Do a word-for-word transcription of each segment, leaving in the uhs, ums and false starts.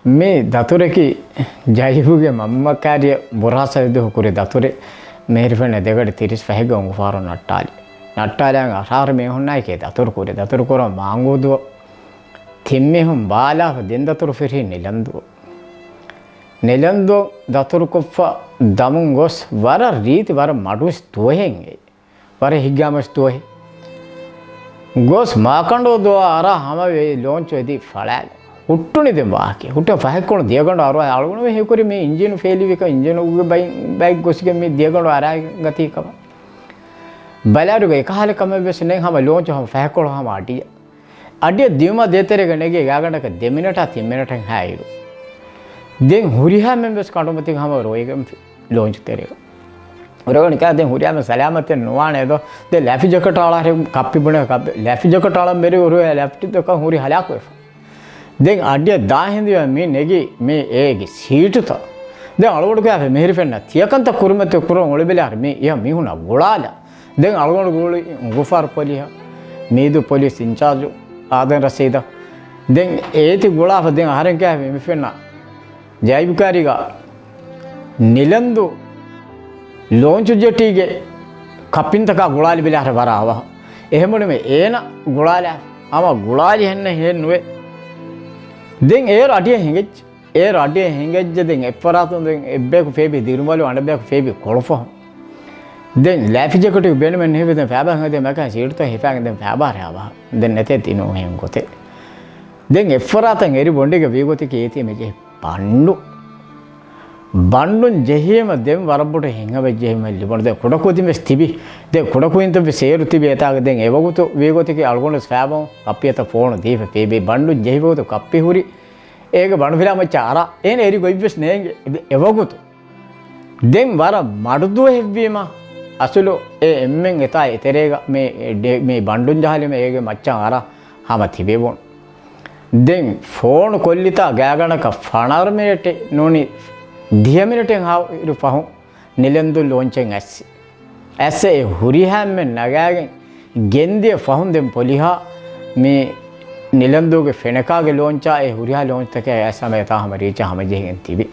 މި ދަތުރަކީ ޖައިބުގެ މަންމަ ކާރިއަށް ބުރާސައިދު ކުރި ދަތުރެއް. މޭރިފެންނަ ދެގަޑި ތިރީސް ފަހެއްގެ އުނގުފާރު ނައްޓާލި. ނައްޓާލާން އަށާރަ މީހުންނާއެކޭ ދަތުރު ކުރި. ދަތުރު ކުރަން މާނގޫދުއަށް ތިން މީހުން ބާލާފަ ދެން ދަތުރު ފިރިހި ނިލަންދުއަށް. ނިލަންދު ދަތުރުކޮށްފަ ދަމުން ގޮސް ވަރަށް ރީތި ވަރަށް މަޑުވެސް ދުވަހެއް އެ. ވަރަށް ހިތްގައިމުވެސް ދުވަހެއް. ގޮސް މާކަނޑޯ ދުވާ އަރާ ހަމަވެ ލޯންޗު އެދި ފަޅާލި. ހުއްޓުނި ދެން ވާހަކަ. ހުއްޓަން ފަހެއްކޮޅު ދިޔަގަނޑު އަރުވާ އަޅުގަނޑު ހީކުރި މި އިންޖީނު ފޭލިވިކަ އިންޖީނުގެ ބައި، ބައި ގޮސްގެން މި ދިޔަގަނޑު އަރާގަތީ ކަމަށް. ބަލާރުގަ އެކަހަލަ ކަމެއް ވެސް ނެތް ހަމަ ލޯންޗު ހަމަ ފަހެއްކޮޅު ހަމަ އަޑިއަށް. އަޑިއަށް ދިޔުމާ ދޭތެރޭގަ ނެގި ގާގަނޑަކަށް ދެ މިނެޓާ ތިން މިނެޓެއް ހާއިރު. ދެން ހުރިހާ މެން ވެސް ކަނޑުމަތީގަ ހަމަ ރޮއިގެން ލޯންޗު ތެރޭގަ. ރޮއިގެން ކާ ދެން ހުރިހާ މެން ސަލާމަތެއް ނުވާނެ ދޯ. ދެން ލައިފް ޖެކެޓް އަޅާ ހެ ކައްޕި ބުނެ ކައްޕި. ލައިފް ޖެކެޓް އަޅަން މެރި ހުރިހާ ލައިފް ޖެކެޓް ހުރި ހަލާކުވެފަ. ދެން އަޑިއަށް ދާ ހިނދުޔާ މި ނެގި މި އޭގެ ސީޓުތައް. ދެން އަޅުގަނޑު ކާފެ މިހިރި ފެންނަ ތިޔަކަންތައް ކުރިމަތި ކުރަން އުޅިބެލާ މި އިހަ މީހުންނާ ގުޅާލާ. ދެން އަޅުގަނޑު ގުޅި އުނގުފާރު ޕޮލިހަ، މީދޫ ޕޮލިސް އިންޗާޖު އާދަން ރަސީދަށް. ދެން އޭތި ގުޅާފަ ދެން އަހަރެން ކާފެ މި ފެންނަ ޖައިބު ކާރީގަ ނިލަންދު ލޯންޗު ޖެޓީގެ ކައްޕިންތަކާ ގުޅާލި ބިލާހަރެ ވަރަށް އަވަހަ. އެހެންވުނުމެ އޭނަ ގުޅާލާ ހަމަ ގުޅާލި ހެންނެއް ހެން ނުވޭ. ދެން އޭރު އަޑިއެއް ހިނގައްޖެ. އޭރު އަޑިއެއް ހިނގައްޖެ ދެން އެއްފަރާތުން ދެން އެއްބަޔަކު ފޭބި ދިރުމަލު އަނެއްބަޔަކު ފޭބި ކޮޅުފަހުން. ދެން ލައިފް ޖެކެޓު ބޭނުމެއް ނެހިބެ ދެން ފައިބާ ހަނގަ ދެން މަކާ ސީޓުތައް ހިފާގެން ދެން ފައިބާ ހަވާ. ދެން ނެތޭ ތިނޫ ހެން ގޮތެއް. ދެން އެއްފަރާތަށް އެރި ބޮނޑިގަ ވީގޮތެކޭ އޭތި މެޖެ ބަނޑު. ބަނޑުން ޖެހީމަ ދެން ވަރަށް ބޮޑު ހިތްހަމަޖެހުމެއް ލިބުނު. ދެން ކުޑަކުދިން ވެސް ތިބި. ދެން ކުޑަކުދިންތައް ވެސް އޭރު ތިބި އެތާގަ ދެން އެވަގުތު ވީގޮތެކޭ އަޅުގަނޑު ވެސް ފައިބާ ކައްޕިއަތަށް ފޯނު ދީފަ ފޭބި. ބަނޑުން ޖެހި ވަގުތު ކައްޕި ހުރި އޭގެ ބަނޑުފިލާ މައްޗަށް އަރާ. އޭނަ އެރި ގޮތްވެސް ނޭނގެ އެވަގުތު. ދެން ވަރަށް މަޑުދުވަހެއްވީމަ، އަސުލު އެ އެންމެން އެތާ އެތެރޭގަ މި، ޑެ-، މި ބަނޑުން ޖަހާލީމަ އޭގެ މައްޗަށް އަރާ ހަމަ ތިބެވުނު. ދެން ފޯނު ކޮށްލިތާ ގާގަނޑަކަށް ފަނަރަ މިނެޓެއް ނޫނީ ދިހަ މިނެޓެއް ހާއިރު ފަހުން ނިލަންދު ލޯންޗެއް އައްސި. އައްސަ އެ ހުރިހާ އެންމެން ނަގާގެން ގެންދިޔަ ފަހުން ދެން ޕޮލިހާ މި ނިލަންދޫގެ ފެނަކާގެ ލޯންޗާ އެ ހުރިހާ ލޯންޗްތަކެއް އައިސް ހަމަ އެތާ ހަމަ ރީޗަށް ހަމަޖެހިގެން ތިބި.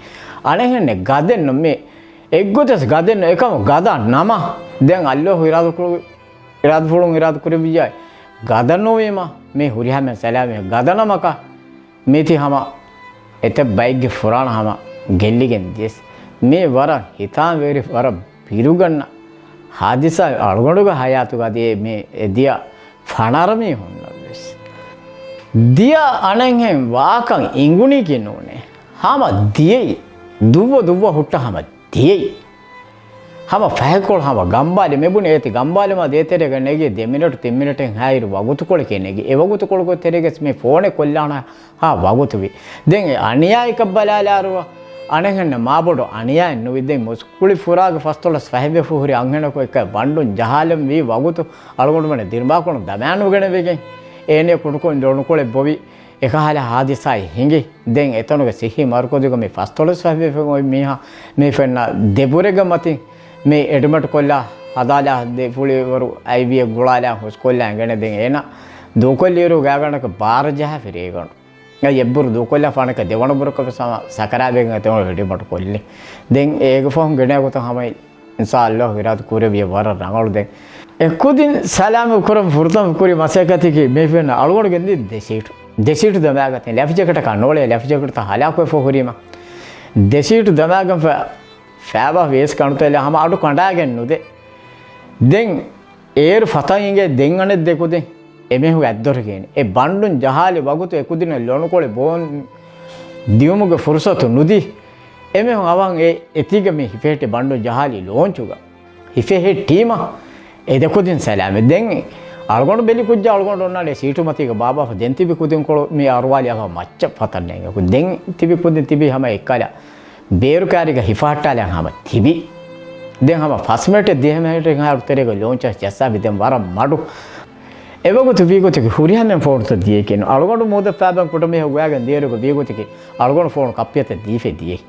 އަނެއްހެންނެއް ގަދެއްނު މި އެއްގޮތަސް ގަދެއްނު އެކަމު ގަދަ ނަމަ ދެން އައްލޯހު އިރާދަކުރު-، އިރާދަފުޅުން އިރާދަކުރެއްވިއްޔާ ގަދަ ނުވީމަ މި ހުރިހާ މެން ސަލާމީ ގަދަ ނަމަކަށް މީތި ހަމަ އެތައް ބައެއްގެ ފުރާނަ ހަމަ ގެއްލިގެން ދިޔަސް. މީ ވަރަށް ހިތާމަވެރި ވަރަށް ބިރުގަންނަ ހާދިސާ އަޅުގަނޑުގެ ހަޔާތުގަ ދިޔަ މި އެ ދިޔަ ފަނަރަ މީހުންނަށް ވެސް. ދިޔަ އަނެއްހެން ވާކަން އިނގުނީކީ ނޫނޭ. ހަމަ ދިޔައީ. ދުއްވަ ދުއްވަ ހުއްޓަ ހަމަ ދިޔައީ. ހަމަ ފަހެކޮޅު ހަމަ ގަނބާލި މެބުނި އޭތި ގަނބާލިމާ ދޭތެރޭގަ ނެގި ދެ މިނެޓު ތިން މިނެޓެއް ހާއިރު ވަގުތުކޮޅެކޭ ނެގި. އެ ވަގުތުކޮޅުގެ ތެރޭގަސް މި ފޯނެއް ކޮށްލާނަ ހާ ވަގުތުވި. ދެން އެ އަނިޔާއެކަށް ބަލާލާރުވަ އަނެއްހެންނަށް މާބޮޑު އަނިޔާއެއް ނުވި. ދެން މުސްކުޅި ފުރާގެ ފަސްދޮޅަސް ފަހެއްވެފަ ހުރި އަންހެނަކު އެކަ ބަނޑުން ޖަހާލަން ވީ ވަގުތު އަޅުގަނޑުމެން ދިރިމާކޮޅުން ދަމާނުގެނެވިގެން އޭނެ ކުޑަކޮށް ލޮނުކޮޅެއް ބޮވި. އެކަހަލަ ހާދިސާއެއް ހިނގި. ދެން އެތަނުގެ ސިއްހީ މަރުކަޒުގަ މި ފަސްދޮޅަސް ފަހެއްވެފަ އޮތް މީހާ މި ފެންނަ ދެބުރެގެ މަތިން މި އެޑްމިޓް ކޮށްލާ ހަދާލާ ދެ ފުޅިވަރު އައިވީއެއް ގުޅާލާ ހުސްކޮށްލާ އެނގެނެ ދެން އޭނަ ދޫކޮށްލިއިރު ގާގަނޑަކަށް ބާރަ ޖަހާފި ރޭގަނޑު. އަ، އެއްބުރު ދޫކޮށްލާފާނެކަ ދެވަނަ ބުރަކަށް ވެސް ހަމަ ސަކަރާބެގެން އެތެމަ އެޑްމިޓް ކޮށްލި. ދެން އޭގެ ފަހުން ގެނައިގޮތަށް ހަމަ އިންޝާﷲ އިރާދަ ކުރެވިޔަ ވަރަށް ރަނގަޅު ދެން. އެ ކުދިން ސަލާމަތް ކުރަން ފުރަތަމަ ކުރި މަސައްކަތަކީ މި ފެންނަ އަޅުގަނޑު ގެންދިން ދެ ސީޓު. ދެ ސީޓު ދަމާގަތިން ލައިފް ޖެކެޓަކާ ނޯޅޭ ލައިފް ޖެކެޓްތަ ހަލާކުވެފަ ހުރީމަ. ދެ ސީޓު ދަމާގެން ފަ-، ފައިބާ ވޭސް ކަނުތައް ހަމަ އަޑު ކަނޑާގެން ނުދޭ. ދެން އޭރު ފަތަން އިނގޭ ދެން އަނެއް ދެ ކުދިން އެމީހުން އަތްދޮރު ގޭނެ. އެ ބަނޑުން ޖަހާލި ވަގުތު އެ ކުދިންނަށް ލޮނުކޮޅެއް ބޯން ދިޔުމުގެ ފުރުސަތު ނުދީ. އެމީހުން އަވަހަށް އެ އެތީގަ މި ހިފެހެއްޓި ބަނޑުން ޖަހާލި ލޯންޗުގަ. ހިފެހެއްޓީމަ އެ ދެ ކުދިން ސަލާމެ. ދެން އަޅުގަނޑު ބެލި ކުއްޖާ އަޅުގަނޑު އޮންނާނެ ސީޓު މަތީގަ ބާބާފަ ދެން ތިބި ކުދިންކޮޅު މި އަރުވާލި އަވަހަށް މައްޗަށް ފަތަން ނޭނގެ. ދެން ތިބި ކުދިން ތިބީ ހަމަ އެއްކަލަ ބޭރު ކާރީގަ ހިފަހައްޓާލާން ހަމަ ތިބި. ދެން ހަމަ ފަސް މިނެޓެއް ދިހަ މިނެޓެއް ހާރު ތެރޭގަ ލޯންޗަށް ޖައްސާފި ދެން ވަރަށް މަޑު. އެވަގުތު ވީގޮތަކީ ހުރިހާމެން ފޯނުތައް ދިޔައިކިން އަޅުގަނޑު މޫދަށް ފައިބަން ކުޑަމީހަކު ގާގަން ދިޔައިރުގަ ވީގޮތަކީ އަޅުގަނޑު ފޯނު ކައްޕިއަތަށް ދީފައި ދިޔައީ.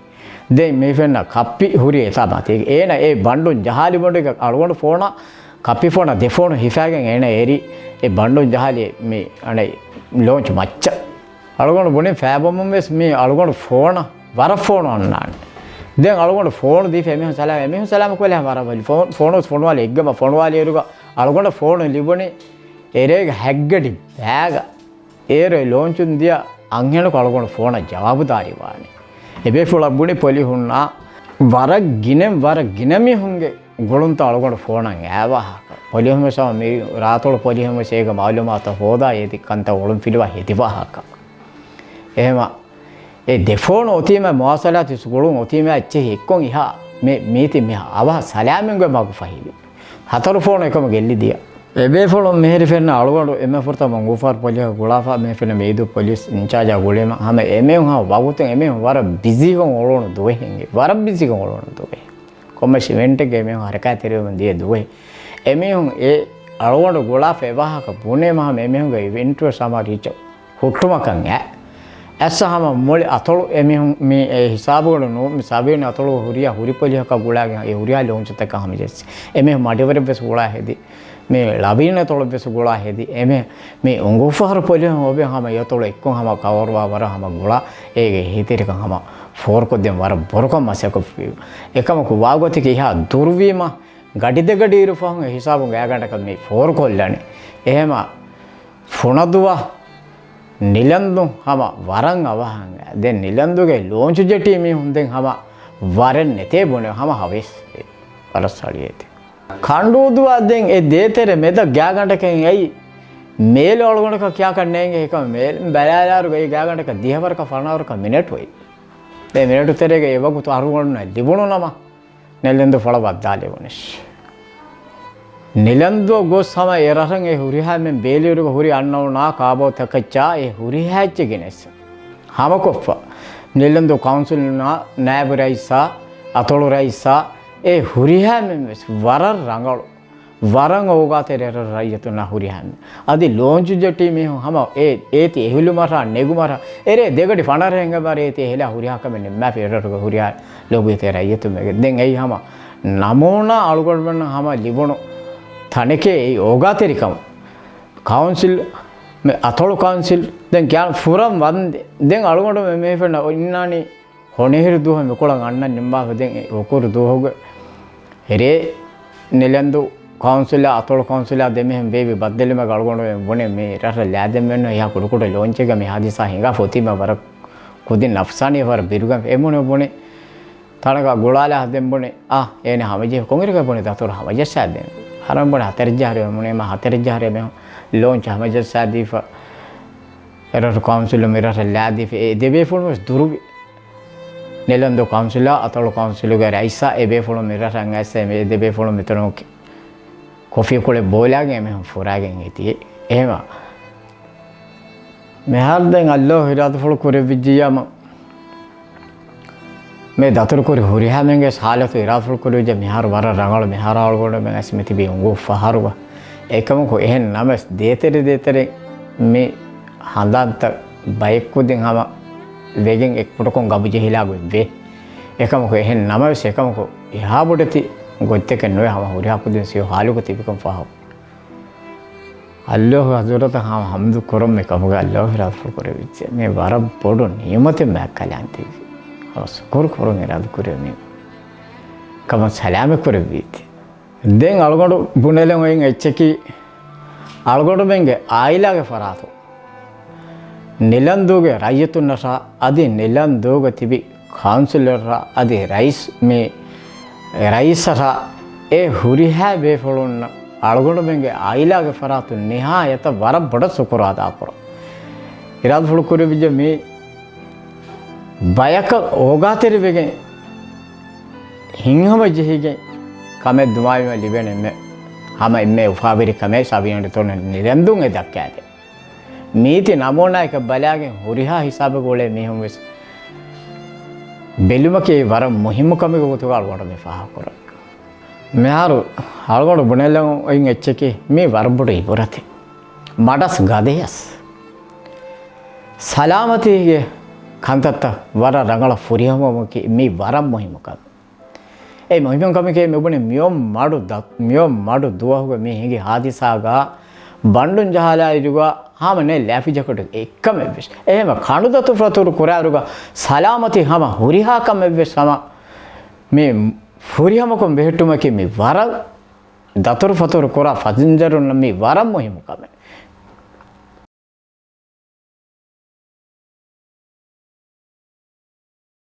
ދެން މި ފެންނަ ކައްޕި ހުރި އެތާ މަތީގަ. އޭނަ އެ ބަނޑުން ޖަހާލި ބޮޑެއްގަ އަޅުގަނޑު ފޯނާ ކައްޕި ފޯނާ ދެ ފޯނު ހިފާގެން އޭނަ އެރި އެ ބަނޑުން ޖަހާލި މި އަނެއް ލޯންޗް މައްޗަށް. އަޅުގަނޑު ބުނި ފައިބަމުން ވެސް މި އަޅުގަނޑު ފޯނަށް ވަރަށް ފޯނު އަންނާނެ. ދެން އަޅުގަނޑު ފޯނު ދީފަ އެމީހުން ސަލާމް، އެމީހުން ސަލާމް ކޮށްލާ ވަރަށް ވަލި. ފޯނު، ފޯނު ވެސް ފޮނުވާލި އެއްގަމަ ފޮނުވާލިއިރުގަ އަޅުގަނޑަށް ފޯނު ލިބުނީ އެރޭގެ ހަތްގަޑި ބައިގަ. އޭރު ލޯންޗުން ދިޔަ އަންހެނަކު އަޅުގަނޑު ފޯނަށް ޖަވާބުދާރީ ވާނެ. އެބޭފުޅަށް ބުނި ޕޮލިހުންނާ ވަރަށް ގިނަ، ވަރަށް ގިނަ މީހުންގެ ގުޅުންތައް އަޅުގަނޑު ފޯނަށް އައި ވާހަކަ. ޕޮލިހުން ވެސް މި ރާތޮޅު ޕޮލިހުން ވެސް އޭގެ މައުލޫމާތު ހޯދާ އޭތި ކަންތައް އޮޅުން ފިލުވާ ހެދި ވާހަކަ. އެހެމަ އެ ދެ ފޯނު އޮތީމަ މުވާސަލާތު ގުޅުން އޮތީމަ އެއްޗެހި އެއްކޮން އިހާ މި، މީތި މި އަވަހަށް ސަލާމިންގެ މަގު ފަހިވި. ހަތަރު ފޯނު އެކަމަށް ގެއްލި ދިޔަ. އެބޭފުޅުން މިހިރި ފެންނަ އަޅުގަނޑު އެންމެ ފުރަތަމަ އުނގޫފާރު ޕޮލިހަށް ގުޅާފަ މި ފެންނަ މީދޫ ޕޮލިސް އިންޗާޖާ ގުޅީމަ ހަމަ އެމީހުން ހަމަ ވަގުތުން އެމީހުން ވަރަށް ބިޒީކޮށް އުޅުނު ދުވަހެއް ހިނގި. ވަރަށް ބިޒީކޮށް އުޅުނު ދުވަހެއް. ކޮންމެސް އިވެންޓެއްގެ އެމީހުން ހަރަކާތްތެރިވެމުން ދިޔަ ދުވަހެއް. އެމީހުން އެ އަޅުގަނޑު ގުޅާފަ އެވާހަކަ ބުނޭމަ ހަމަ އެމީހުންގެ އިވެންޓުވެސް ހަމަ ރީޗަށް ހުއްޓުމަކަށް އައި. އައްސަ ހަމަ މުޅި އަތޮޅު އެމީހުން މި އެ ހިސާބުގަޑު ނޫ، މި ސަބީން އަތޮޅު ހުރިހާ ހުރި ޕޮލިހަކަށް ގުޅާގެން އެ ހުރިހާ ލޯންޗުތަކަށް ހަމަޖެއްސި. އެމީހުން މަޑިވަރެއް ވެސް ގުޅާ ހެދި. މި ޅަވީން އަތޮޅު ވެސް ގުޅާ ހެދި. އެމެ މި އުނގޫފާރު ޕޮލިހުން އޮބެ ހަމަ އެ އަތޮޅު އެއްކޮށް ހަމަ ކަވަރުވާ ވަރަށް ހަމަ ގުޅާ އޭގެ އެހީތެރިކަން ހަމަ ފޯރުކޮށްދޭން ވަރަށް ބޮޑުކޮށް މަސައްކަތް ފިއު. އެކަމަކު ވާގޮތެއް އިހާ ދުރުވީމަ ގަޑި ދެގަޑި އިރު ފަހުން އެ ހިސާބުން ގާގަނޑަކަށް މި ފޯރުކޮށްލަނީ. އެހެމަ ފުނަދުވަ ނިލަންދު ހަމަ ވަރަށް އަވަހަށް. ދެން ނިލަންދުގެ ލޯންޗު ޖެޓީ މީހުން ދެން ހަމަ ވަރެއް ނެތޭ ބުނެ ހަމަ ހަވީސް ވަރަށް ސަޅިއެތި. ކަނޑޫދުވާ ދެން އެ ދޭތެރެ މެދަށް ގާގަނޑަކަށް އައި މޭލު އަޅުގަނޑަކަށް ކިޔާކަށް ނޭނގެ ހެކަމަ މޭލު ބަލާލާރު ގައި ގާގަނޑަކަށް ދިހަވަރަކަށް ފަނަރަކަށް މިނެޓު އޮތް. ދެ މިނެޓު ތެރޭގަ އެ ވަގުތު އަޅުގަނޑުންނަށް ލިބުނު ނަމަ، ނިލަންދު ފަޅަށް ވައްދާލެވުނެސް. ނިލަންދު ގޮސް ހަމަ އެ ރަށަށް އެ ހުރިހާ މެން ބޭލިއިރުގަ ހުރި އަންނައުނާ ކާބޯ ތަކައްޗާ އެ ހުރިހާ އެއްޗެއް ގެނެސް. ހަމަކޮށްފަ. ނިލަންދު ކައުންސިލް ނާ-، ނާއިބު ރައީސާ، އަތޮޅު ރައީސާ، އެ ހުރިހާ މެން ވެސް ވަރަށް ރަނގަޅު. ވަރަށް އޯގާތެރި އެރަށް ރައްޔިތުންނާ ހުރިހާ މެން. އަދި ލޯންޗު ޖެޓީ މީހުން ހަމަ އޭ-، އޭތި އެހިލުމަށާ ނެގުމަށާ އެރޭ ދެގަޑި ފަނަރަ ހިނގަމަށް އޭތި އެހިލާ ހުރިހާ ކަމެއް ނިންމާފި އެރަށުގަ ހުރިހާ ލޮބުވެތި ރައްޔިތުން ވެގެން. ދެން އެއީ ހަމަ ނަމޫނާ އަޅުގަނޑުމެންނަށް ހަމަ ލިބުނު ތަނެކޭ އެއީ އޯގާތެރިކަމު. ކައުންސިލް، މި އަތޮޅު ކައުންސިލް، ދެން ކިޔާން ފުރަން ވަންދެ. ދެން އަޅުގަނޑު މެ-، މެ ފެންނަ އިންނާނީ ހޮނިހިރު ދުވަހު މިކޮޅަށް އަންނަން ނިންމާފަ ދެން އެ ހުކުރު ދުވަހުގެ ރޭ ނިލަންދު ކައުންސިލާ، އަތޮޅު ކައުންސިލާ ދެމެހެން ބޭބި ބައްދެލުމަށް އަޅުގަނޑު ބުނެ މި ރަށަށް ލާދެން މެންނު އެހާ ކުޑަކުޑަ ލޯންޗެއްގަ މި ހާދިސާ ހިނގާ ފޮތީމަ ވަރަށް ކުދިން ނަފްސާނީ ވަރަށް ބިރުގަން އެމުނެ ބުނެ ތަނަކަށް ގުޅާލާ ދެން ބުނެ އާ އޭނެ ހަމަޖެހި ކޮންއިރަކަށް ބުނެ ދަތުރު ހަމަޖައްސާ ދެން. ހަރަން ބުނެ ހަތަރެއް ޖަހަރެ މުނެ މަ ހަތަރެއް ޖަހަރެ މެ ލޯންޗް ހަމަޖައްސާ ދީފަ. އެރަށު ކައުންސިލު މި ރަށަށް ލާދީފަ އެ ދެބޭފުޅުން ވެސް ދުރުވި. ނިލަންދޫ ކައުންސިލާ އަތޮޅު ކައުންސިލުގެ ރައީސާ އެ ބޭފުޅުން މި ރަށަށް އައިސް އެ ދެބޭފުޅުން މިތަނުން ކޮފީ ކުޅެއް ބޯލާގެން އެމީހުން ފުރާގެން ހިތި. އެހެމަ މިހާރު ދެން އައްލޯ އިރާދަފުޅު ކުރެއްވިއްޖިއްޔާމަ މި ދަތުރުކުރި ހުރިހާ މެންގެ ހާލަތު އިރާދަފުޅު ކުރެއްވިއްޖެ މިހާރު ވަރަށް ރަނގަޅު މިހާރު އަޅުގަނޑުމެން އައިސް މި ތިބީ އުނގޫ ފަހަރުގަ. އެކަމަކު އެހެން ނަމަވެސް ދޭތެރެ ދޭތެރެ މި ހަނދާންތައް ބައެއް ކުދިން ހަމަ ވެގެން އެއްކުޑަކޮށް ގަބުޖެހިލާ ގޮތް ވޭ. އެކަމަކު އެހެން ނަމަވެސް އެކަމަކު އެހާ ބޮޑެތި ގޮތްތަކެއް ނުވެ ހަމަ ހުރިހާ ކުދިން ސިޔު ހާލުގަ ތިބިކަން ފާހަގަ. އައްލޯހު ހަޒުރަތަށް ހަމަ ހަމްދު ކުރަން މި ކަމުގަ އައްލޯހު އިރާދަފުޅު ކުރެވިއްޖެ. މި ވަރަށް ބޮޑު ނިޢުމަތެއް މާތް ކަލާނގެ ތިބި. ހަމަ ޝުކުރު ކުރަން އިރާދަ ކުރޭ މި ކަމަށް ސަލާމަތް ކުރެއްވީތި. ދެން އަޅުގަނޑު ބުނެލަން އޮތް އެއްޗަކީ، އަޅުގަނޑުމެންގެ އާއިލާގެ ފަރާތުން ނިލަންދޫގެ ރައްޔިތުންނަށާ އަދި ނިލަންދޫގަ ތިބި ކައުންސިލަރަށް އަދި ރައީސް މި ރައީސަށާ އެ ހުރިހާ ބޭފުޅުންނަށް އަޅުގަނޑުމެންގެ އާއިލާގެ ފަރާތުން ނިހާޔަތަށް ވަރަށް ބޮޑަށް ޝުކުރު އަދާކުރަން. އިރާދަފުޅު ކުރެވިއްޖެ މި ބަޔަކަށް އޯގާތެރިވެގެން ހިތްހަމަޖެހިގެން ކަމެއް ދިމާވީމަ ލިބޭނެ އެންމެ ހަމަ އެންމެ އުފާވެރި ކަމެއް ސަބީނަ ތޮނު ނިލަންދޫން އެ ދައްކާދޭ. މީތި ނަމޫނާއަކަށް ބަލާގެން ހުރިހާ ހިސާބެއް އުޅޭ މީހުން ވެސް ބެލުމަކީ ވަރަށް މުހިއްމު ކަމެއްގެ ގޮތުގަ އަޅުގަނޑު މި ފާހަގަކުރަން. މިހާރު އަޅުގަނޑު ބުނެލަން އޮތް އެއްޗަކީ މީ ވަރަށް ބޮޑު އިބުރަތެއް. މަޑަސް ގަދަޔަސް ސަލާމަތީގެ ކަންތައްތައް ވަރަށް ރަނގަޅަށް ފުރިހަމަވުމަކީ މީ ވަރަށް މުހިއްމު ކަމެއް. އެ މުހިއްމު ކަމެކޭ މިބުނި މިއޮން މަޑު ދަ-، މިއޮން މަޑު ދުވަހުގަ މި ހިނގި ހާދިސާގަ ބަނޑުން ޖަހާލާ އިރުގަ ހަމަ ނެތް ލާފި ޖެކެޓުގެ އެއްކަމެއްވެސް. އެހެންވެ ކަނޑު ދަތުރުފަތުރު ކުރާއިރުގަ ސަލާމަތީ ހަމަ ހުރިހާ ކަމެއްވެސް ހަމަ މި ފުރިހަމަކޮށް ބެހެއްޓުމަކީ މި ވަރަށް ދަތުރުފަތުރު ކުރާ ފަސިންޖަރުންނަށް މީ ވަރަށް މުހިއްމު ކަމެއް.